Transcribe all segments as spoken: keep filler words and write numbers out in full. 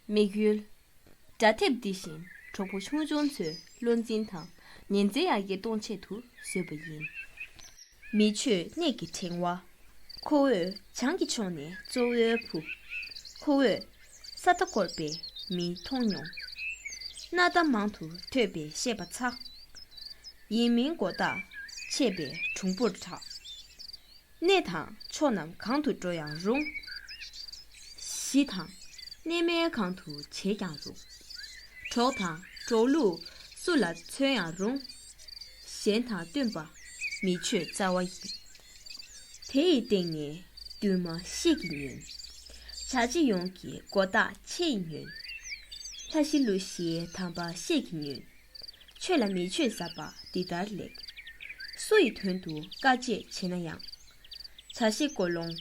དམིགས་ཡུལ། དགྲ་ཐེབས་འདི་བཞིན་གྲོགས་པོ་ཆུང་ཆུང་ཚོའི་བློ་འཛིན་དང་ཉིན་མཚན་ཡར་རྒྱས་གཏོང་ཆེད་དུ་བཟོས་པ་ཡིན། མི་ཆོས་གནད་ཀྱི་ཕྲེང་བ། ཁོ་བོས་བྱང་གི་ཕྱོགས་ནས་གཙོ་བོའི་བུ། ཁོ་བོས་ས་མཐའ་བསྐོར་བའི་མི་མཐོང་མྱོང་། སྣ་ཐ་མང་དུ་ཐོས་པས་ཤེས་པ་ཚ། ཡིན་མིན་མགོ་བཏགས་ཆད་པའི་གྲུང་པོར་གྲགས། གནས་དང་ཕྱོགས་རྣམས་གང་དུ་འགྲོ་ཡང་རུང་། གཞི་དང་གནས་མལ་གང་དུ་བྱེད་ཀྱང་རུང་། གྲོགས་དང་གྲོགས་ལུགས་སུ་ལ་མཚོན་ཡང་རུང་། གཞན་དང་བསྟུན་པ་མི་ཆོས་རྩ་བ་ཡིན། དེ་ཡི་སྟེང་ནས་འདུན་མ་ཤེས་ཀྱིས་ཉོན། བྱ་བྱེད་ཡོངས་ཀྱི་མགོ་བཏགས་ཆེ་ཡིས་ཉོན། ལྷ་ཞི་ཀླུ་ཞིའི་དམ་པ་ཤེས་ཀྱིས་ཉོན། ཆོས་ལ་མི་ཆོས་ཟབ་པ་འདི་ལྟར་ལེགས། སུ་ཡི་དོན་དུ་དཀའ་སྤྱད་བྱེད་ན་ཡང་། བྱ་བྱེད་ཀུན་སློང་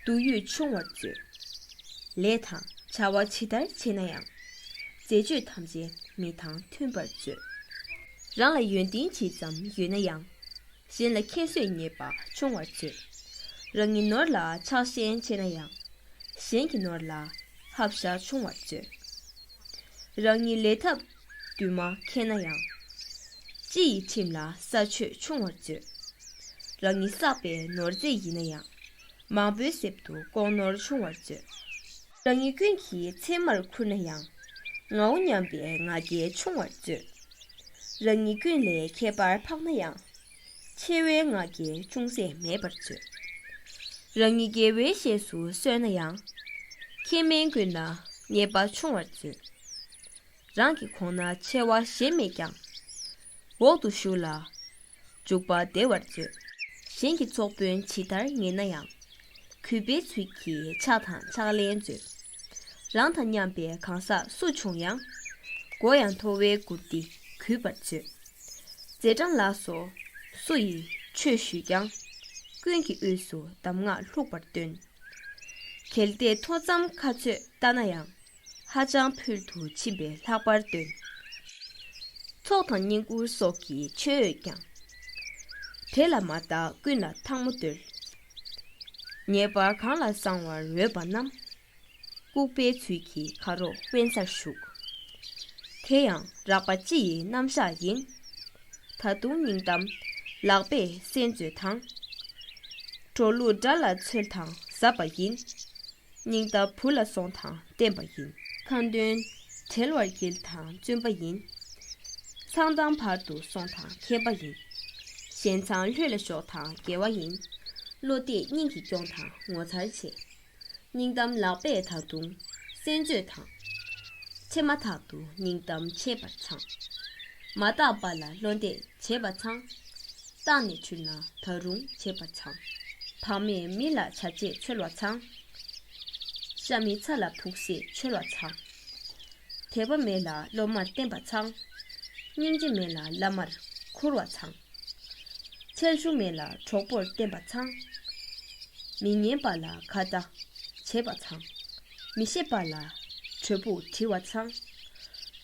སྡུག་ཡུས་ཆུང་བར་མཛོད། ལས་དང་བྱ་བ་ཇི་ལྟར་བྱེད་ན་ཡང་། མཛད་སྤྱོད་ཐམས་ཅད་མི་དང་མཐུན་པར་མཛོད། རང་ལ་ཡོན་ཏན་ཇི་ཙམ་ཡོད་ན་ཡང་། གཞན་ལ་ཁྱད་གསོད་ཉེས་པ་ཆུང་བར་མཛོད། རང་ཉིད་ནོར་ལ་ཆགས་ཞེན་ཆེ་ན་ཡང་། གཞན་གྱི་ནོར་ལ་ཧབ་ཤ་ཆུང་བར་མཛོད། རང་ཉིད་ལས་ཐབས་དུ་མ་མཁས་ན་ཡང་། སྤྱི་ཡི་ཁྲིམས་ལ་ས་ཆོད་ཆུང་བར་མཛོད། རང་ཉིད་བསགས་པའི་ནོར་རྫས་ཡིན་ན་ཡང་། མང་པོའི་གསེབ་ཏུ་ལྐོག་ནོར་ཆུང་བར་མཛོད། རང་ཉིད་ཀུན་གྱི་ཚད་མར་ཁུར་ན་ཡང་། ངའོ་སྙམ་པའི་ང་རྒྱལ་ཆུང་བར་མཛོད། རང་ཉིད་ཀུན་ལས་ཁྱད་པར་འཕགས་ན་ཡང་། ཆེ་བའི་ང་རྒྱལ་ཅུང་ཟད་མེད་པར་མཛོད། རང་ཉིད་དགེ་བའི་བཤེས་སུ་གསོལ་ན་ཡང་། ཁྱད་མེད་ཀུན་ན་ཉེས་པ་ཆུང་བར་མཛོད། རང་གི་གོང་ན་ཆེ་བ་གཞན་མེད་ཀྱང་། འོག་ཏུ་ཞུགས་ལ་འཇུག་པ་བདེ་བར་མཛོད། གཞན་གྱི་ཚོགས་དཔོན་ཇི་ལྟར་ངེས་ན་ཡང་། གུས་པའི་ཚུལ་གྱིས་ཕྱག་དང་ཕྱག་ལེན་མཛོད། རང་དང་མཉམ་པའི་གང་ཟག་སུ་བྱུང་ཡང་། མགོ་ཡང་མཐོ་བའི་མགུར་འདི་གུས་པར་མཛོད། རྗེས་འབྲང་ལ་སོགས་སུ་ཡིས་ཆོས་ཞུས་ཀྱང་། ཀུན་གྱི་དབུས་སུ་གདམས་ངག་ལྷུག་པར་སྟོན། གལ་ཏེ་ཐོ་འཚམས་ཁ་ཚོད་ལྟ་ན་ཡང་། ཧ་ཅང་ཕུལ་དུ་ཕྱིན་པས་ལྷག་པར་སྟོན། ཚོགས་དང་བསྙེན་བཀུར་སོགས་ཀྱི་མཆོད་འོས་ཀྱང་། དེ་ལ་མ་བརྟགས་ཀུན་ལ་ཐལ་མོ་སྦྱར། ཉེས་པ་གང་ལ་གསང་བར་འོས་པ་རྣམས། ལྐུགས་པའི་ཚུལ་གྱིས་ཁ་རོག་དབེན་སར་བཞུགས། དེ་ཡང་རགས་པ་སྤྱི་ཡི་རྣམ་གཞག་ཡིན། ད་དུང་སྙིང་གཏམ་ལག་པས་གསན་མཛོད་དང་། གྲོགས་ལུགས་དགྲ་ལ་འཚོལ་དང་ཟབ་པ་ཡིན། སྙིང་གཏམ་བུ་ལ་སོང་དང་བསྟན་པ་ཡིན། ཁ་འདོན་བྲལ་བར་འགྱེལ་དང་བཙུན་པ་ཡིན། མཚང་གཏམ་བར་དུ་སོང་དང་མཁས་པ་ཡིན། གཞན་མཚང་ལྷོད་ལ་ཞོག་དང་དགེ་བ་ཡིན། བློ་གཏད་སྙིང་གིས་སྐྱོང་དང་ངོ་མཚར་ཆེ། སྙིང་གཏམ་ལག་པས་ད་དུང་གསན་མཛོད་དང་། ཕྱེ་མ་ཐག་ཏུ་སྙིང་གཏམ་འཆད་པར་འཚང་། མ་བརྟགས་པ་ལ་བློ་འདས་བྱེད་པ་ཚང་། བརྟགས་ནས་འཁྲུལ་ན་ད་རུང་བྱེད་པ་ཚང་། བག་མེད་མི་ལ་བྱ་བྱེད་འཚོལ་བ་ཚང་། ཤ་མི་ཚ་ལ་ཕུགས་བསྲེ་འཆོལ་བ་ཚང་། དད་པ་མེད་ལ་སློབ་མར་བསྟེན་པ་ཚང་། སྙིང་རྗེ་མེད་ལ་བླ་མར་ཁུར་བ་ཚང་། འཚལ་ཞུ་མེད་ལ་གྲོགས་པོར་བསྟེན་པ་ཚང་། མི་ཉན་པ་ལ་ཁ་བརྡ་བྱེད་པ་ཚང་། མི་ཤེས་པ་ལ་གྲོས་ཕུགས་དྲི་བ་ཚང་།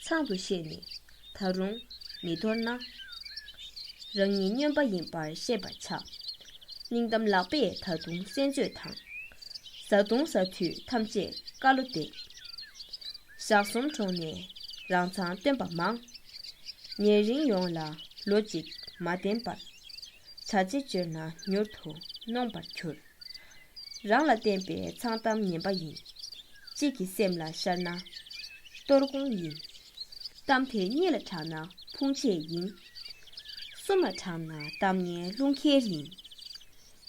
ཚང་དུ་བཤད་ནས་ད་རུང་མི་དོར་ན། རང་ཉིད་སྨྱོན་པ་ཡིན་པར་ཤེས་པར་བྱ། སྙིང་གཏམ་ལག་པས་ད་དུང་གསན་མཛོད་དང་། བཟའ་བཏུང་ཟ་དུས་ཐམས་ཅད་ཀ་ལོ་བདེ། ཞག་གསུམ་གྲོངས་ནས་རང་མཚང་སྟོན་པ་མང་། ཉེ་རིང་ཡོངས་ལ་ལོ་གཅིག་མ་བསྟན་པར། བྱ་བྱེད་བཅོལ་ན་མྱུར་དུ་གནོང་བར་འགྱུར། རང་ལ་བསྟན་པའི་མཚང་གཏམ་ངན་པ་ཡིན། གཅིག་གི་སེམས་ལ་ཤར་ན་གཏོར་སྐོང་ཡིན། གཏམ་དེ་གཉིས་ལ་གྲགས་ན་ཕུང་བྱེད་ཡིན། གསུམ་ལ་གྲགས་ན་གཏམ་ངན་རླུང་འཁྱེར་ཡིན།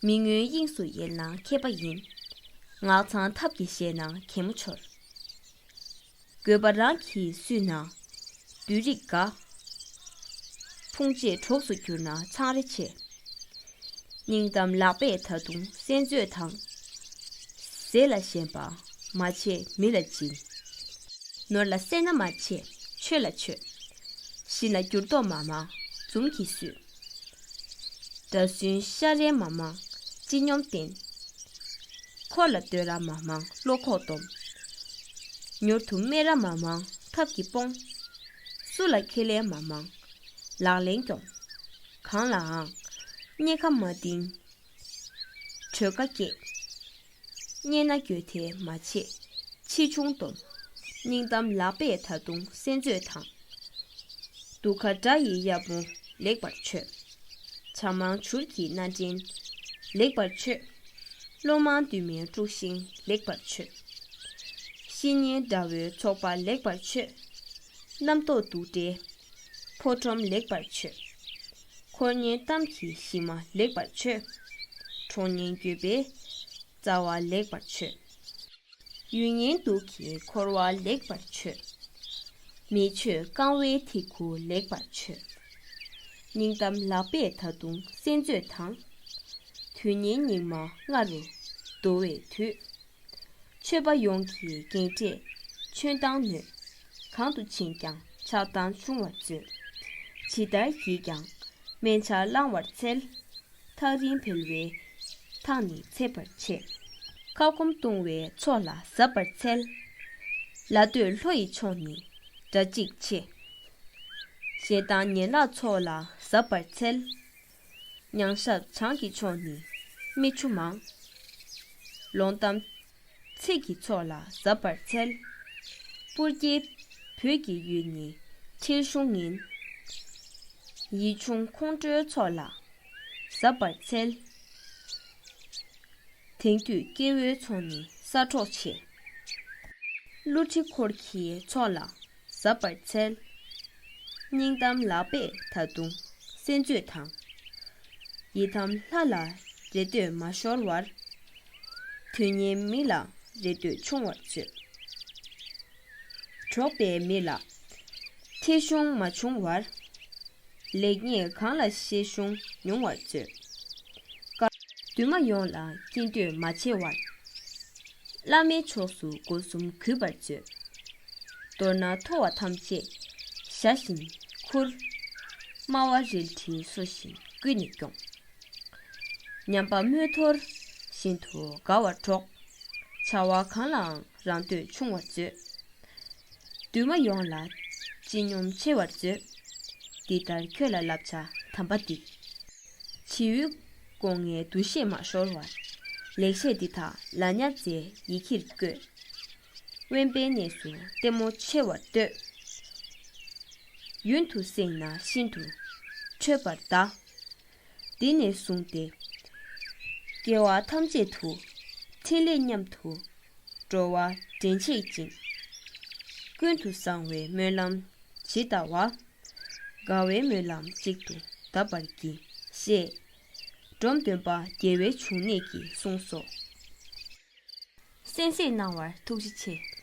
མི་མངོན་དབྱིངས་སུ་ཡལ་ན་མཁས་པ་ཡིན། ངག་མཚང་ཐབས་ཀྱིས་བཤད་ན་གད་མོ་འཆོར། དགོས་པ་རང་གིས་བསུས་ན་བདུད་རིགས་དགའ། ཕུང་བྱེད་གྲོགས་སུ་གྱུར་ན་མཚང་རེ་ཆེ། སྙིང་གཏམ་ལག་པས་ད་དུང་གསན་མཛོད་དང་། ཟས་ལ་ཞེན་པ་མ་བྱེད་མི་ལ་སྦྱིན། ནོར་ལ་སེར་སྣ་མ་བྱེད་ཆོས་ལ་ཆོས། བཞིན་ལ་འགྱུར་ལྡོག་མ་མང་འཛུམ་གྱིས་བསུས། དགྲ་བཙུན་ཤ་རན་མ་མང་སྤྱི་སྙོམས་བསྟེན། འཁོར་ལ་བསྟོད་ར་མ་མང་བློ་ཁོག་སྡོམ། མྱུར་དུ་སྨད་ར་མ་མང་ཐབས་ཀྱིས་སྤོང་། སུ་ལ་ཁས་ལེན་མ་མང་ལག་ལེན་སྐྱོང་། གང་ལའང་རྙེད་ཁ་མ་འདིང་གྲོས་ཁ་བསྐྱེད། རྙེད་ན་འགྱོད་དེ་མ་བྱེད་ཕྱིས་ཆུང་སྡོམ། སྙིང་གཏམ་ལག་པས་ད་དུང་གསན་མཛོད་དང་། སྡུག་ཁ་དགྲ་ཡི་གཡབ་མོ་ལེགས་པར་ཆོད། བྱ་མང་བྱུར་གྱི་སྣ་འདྲེན་ལེགས་པར་ཆོད། བློ་མང་འདུན་མའི་དཀྲུག་ཤིང་ལེགས་པར་ཆོད། བཤེས་གཉེན་དགྲ་བོའི་ཚོགས་པ་ལེགས་པར་ཆོད། རྣམ་རྟོག་གདུག་འདྲེའི་ཕོ་ཁྲོམ་ལེགས་པར་ཆོད། འཁོར་ངན་གཏམ་གྱི་གཞི་མ་ལེགས་པར་ཆོད། གྲོགས་ངན་འགྱོད་པའི་རྩ་བ་ལེགས་པར་ཆོད། ཡུལ་ངན་དུག་གི་འཁོར་བ་ལེགས་པར་ཆོད། མི་ཆོས་རྐང་བའི་ཐིག་ཁུ་ལེགས་པར་ཆོད། སྙིང་གཏམ་ལག་པས་ད་དུང་གསན་མཛོད་དང་། དུས་ངན་སྙིགས་མ་ལྔ་རུ་བདོ་བའི་དུས། ཆོས་པ་ཡོངས་ཀྱི་རྒྱན་སྤྲས་ཆོས་མདངས་ནོད། གང་དུ་ཕྱིན་ཀྱང་ཆགས་སྡང་ཆུང་བར་མཛོད། ཇི་ལྟར་བགྱིས་ཀྱང་དམན་ཆ་བླང་བར་འཚལ། ཐག་རིང་བལ་བའི་ཐག་ནི་ཚད་པར་བྱེད། ཁ་སྐོམ་བཏུང་བའི་ཚོགས་ལ་གཟབ་པར་འཚལ། ལ་སྟོད་ལྷོ་ཡི་ཕྱོགས་ནི་དགྲ་འཇིགས་ཆེ། ཞེ་སྡང་ངན་ལྷག་ཚོགས་ལ་གཟབ་པར་འཚལ། མྱང་ཞབས་བྱང་གི་ཕྱོགས་ནི་མིག་ཆུ་མང་། ལོང་གཏམ་ཚིག་གི་ཚོགས་ལ་གཟབ་པར་འཚལ། སྤུར་རྒྱལ་བོད་ཀྱི་ཡུལ་ནི་ཁྲེལ་གཞུང་ཡིན། ཡིད་ཆུང་ཁོང་ཁྲོའི་ཚོགས་ལ་གཟབ་པར་འཚལ། དེང་དུས་སྐྱེ་བོའི་ཚོགས་ནི་ས་འཕྲོག་ཆེ། ཀླུ་ཁྲི་འཁོར་གྱི་ཚོགས་ལ་གཟབ་པར་འཚལ། སྙིང་གཏམ་ལག་པས་ད་དུང་གསན་མཛོད་དང་། ཡི་དམ་ལྷ་ལ་རེ་ལྟོས་མ་ཤོར་བར། དོན་གཉེར་མི་ལ་རེ་ལྟོས་ཆུང་བར་མཛོད། འགྲོགས་པའི་མི་ལ་ཐེ་ཤུང་མ་བྱུང་བར། ལེགས་ཉེས་གང་ལ་ཤེས་གཞུང་ཉུང་བར་མཛོད། བཀའ་འདུན་མ་ཡོངས་ལ་སྐྱིན་འདོད་མ་ཆེ་བར། བླ་མའི་ཕྱོགས་སུ་སྒོ་གསུམ་གུས་པར་མཛོད། མདོར་ན་མཐོ་བ་ཐམས་ཅད་ཞྭ་བཞིན་ཁུར། དམའ་བ་རལ་གྲིའི་སོ་བཞིན་ཀུན་ནས་སྐྱོང་། ཉམས་པ་རྨོས་ཐོར་བཞིན་དུ་དགའ་བར་གྲོགས། བྱ་བ་གང་ལའང་རང་འདོད་ཆུང་བར་མཛོད། འདུན་མ་ཡོངས་ལ་སྤྱི་སྙོམས་ཆེ་བར་མཛོད། འདི་ལྟར་ཁྱོད་ལ་བསླབ་བྱ་དམ་པ་འདི། བྱིའུའི་སྒོ་ངའི་འདུ་ཤེས་མ་ཤོར་བར། ལེགས་བཤད་འདི་དག་ལ་ཉར་མཛད་ཡི་གེར་བཀོད། དབེན་པའི་གནས་སུ་ལྟད་མོ་ཆེ་བར་ལྟོས། ཡུན་དུ་བསྲིངས་ན་ཤིན་ཏུ་ཁྲོས་པར་གདའ། འདི་ནས་བཟུང་སྟེ། དགེ་བ་ཐམས་ཅད་དུ། ཕྲིན་ལས་མཉམ་དུ་འགྲོ་བ་འདྲེན་བྱེད་ཅིང་། ཀུན་ཏུ་བཟང་བའི་སྨོན་ལམ་ཇི་ལྟ་བ། དགའ་བའི་སྨོན་ལམ་གཅིག་ཏུ་བརྡབ་པར་བགྱི། ཞེས་འབྲོམ་སྟོན་པ་རྒྱལ་བའི་འབྱུང་གནས་ཀྱིས་གསུངས་སོ། གསན་གཟིགས་གནང་བར་ཐུགས་རྗེ་ཆེ།